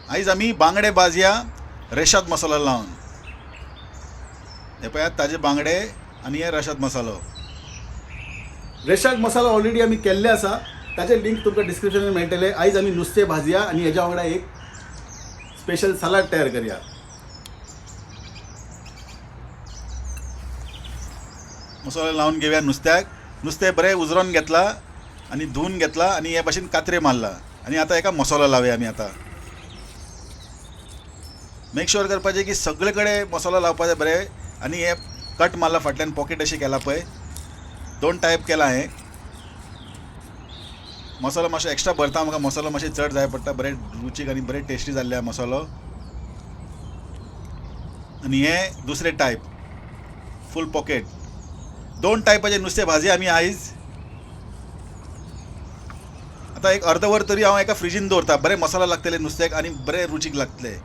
आयज आमी बांगडे भाजया रेशाद मसालो लावन. हे पळयात ताजे बांगडे आनी हे रेशाद मसालो. रेशाद मसालो ऑलरेडी आमी केल्ले आसा, ताचे लिंक तुमकां डिस्क्रिप्शनान मेळटले. आयज आमी नुस्तें भाजया आनी हेज्या वांगडा एक स्पेशल सलाड तयार करया. मसालो लावन घेवया नुस्त्याक. नुस्तें बरें उजरोन घेतला आनी धुवन घेतला आनी हे भाशेन कात्रे मारला आनी आतां हेका मसालो लावया आमी. आतां मेक शुअर करपाचें की सगळे कडेन मसालो लावपाचें बरें. आनी हे कट मारला फाटल्यान पॉकेट अशें केला पळय, दोन टायप केला. हें मसालो मातसो एक्स्ट्रा भरता, म्हाका मसालो मातशें चड जाय पडटा, बरें रुचीक आनी बरें टेस्टी जाल्ले मसालो. आनी हे दुसरे टायप फूल पॉकेट, दोन टायपाचे नुस्तें भाजी आमी आयज. आतां एक अर्द वर तरी हांव एका फ्रिजीन दवरता, बरें मसालो लागतले नुस्त्याक आनी बरें रुचीक लागतले.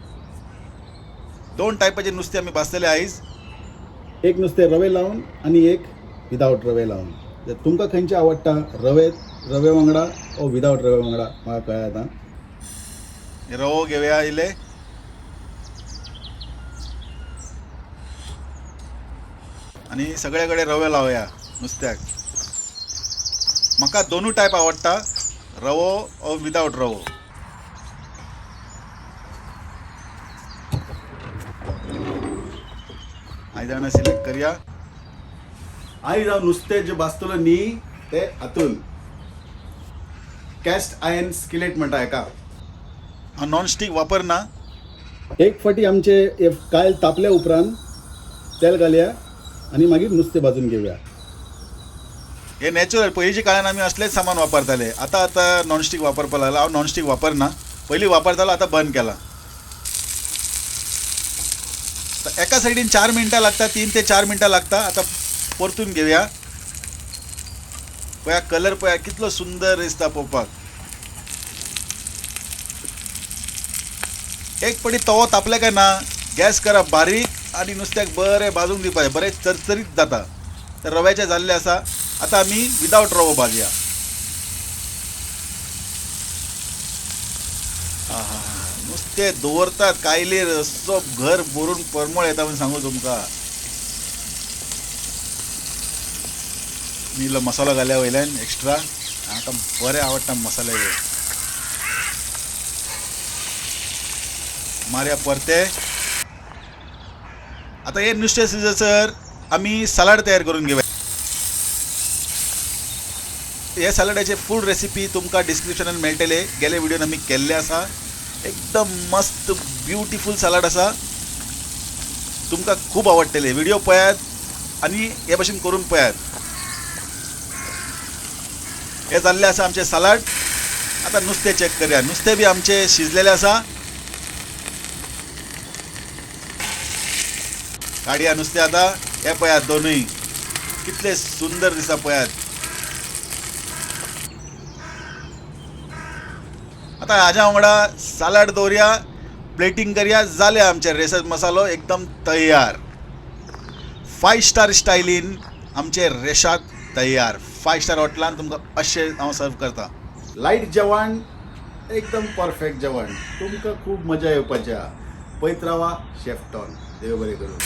दोन टायपाचे नुस्तें आमी भाजतले आयज. एक नुस्तें रवे लावन आनी एक विदावट रवे लावन. तुमकां खंयचें आवडटा, रवे वांगडा ओ विदावट रवे वांगडा, म्हाका कळ्ळें आतां. रवो घेवया इल्ले, आनी सगळे कडेन रवे लावया नुस्त्याक. म्हाका दोनूय टायप आवडटा, रवो ओ विदावट रवो. आयदनां सिलेक्ट करया. आयज हांव नुस्तें जें भाजतलो न्ही तें हातून कॅस्ट आयर्न स्किलेट म्हणटा हेका. हांव नॉनस्टीक वापरना. एक फावटी आमचे हे कायल तापल्या उपरांत तेल घालया आनी मागीर नुस्तें भाजून घेवया. हे नॅचरल, पयलींच्या काळान आमी असलेच सामान वापरताले. आतां आतां नॉनस्टीक वापरपाक लागला. हांव नॉनस्टीक वापरना, पयलीं वापरतालो, आतां बंद केला. एका सायडीन 4 मिनटां लागता, 3 ते 4 मिनटां लागता. आतां परतून घेवया. पळया कलर पळया कितलो सुंदर दिसता पळोवपाक. एक पटी तवो तापले काय ना, गॅस करा बारीक आनी नुस्त्याक बरें भाजूंक दिवपाचें, बरें चरचरीत जाता. तर रव्याचें जाल्लें आसा, आतां आमी विदावट रवो भाजया. आहा, नुस्तें दवरतात कायलीर असो घर भरून परमळ येता म्हूण सांगू तुमकां. इल्लो मसालो घाल्या वयल्यान एक्स्ट्रा, आतां बरें आवडटा मसाले हे. मारया परते. आतां हे नुस्तें शिजसर आमी सलाड तयार करून घेवया. हे सलाडाचे फूल रेसिपी तुमकां डिस्क्रिप्शनान मेळटले, गेले व्हिडियोन आमी केल्ले आसा. एकदम मस्त ब्युटिफूल सलाड आसा, तुमकां खूब आवडटले. व्हिडिओ पळयात आनी हे भाशेन करून पळयात. हे जाल्ले आसा आमचें सलाड. आतां नुस्तें चॅक करया. नुस्तें बी आमचें शिजलेलें आसा. काडया नुस्तें आतां. हे पळयात दोनूय कितले सुंदर दिसता पळयात. आतां हाज्या वांगडा सलाड दवरया, प्लेटींग करया, जालें आमचें रेशाद मसालो एकदम तयार. 5 स्टार स्टायलीन आमचें रेशाद तयार. 5 स्टार हॉटेलान तुमकां अशें हांव सर्व करता. लायट जेवण, एकदम परफेक्ट जेवण, तुमकां खूब मजा येवपाची. पळयत रावा शेफ टॉन. देव बरें करूं.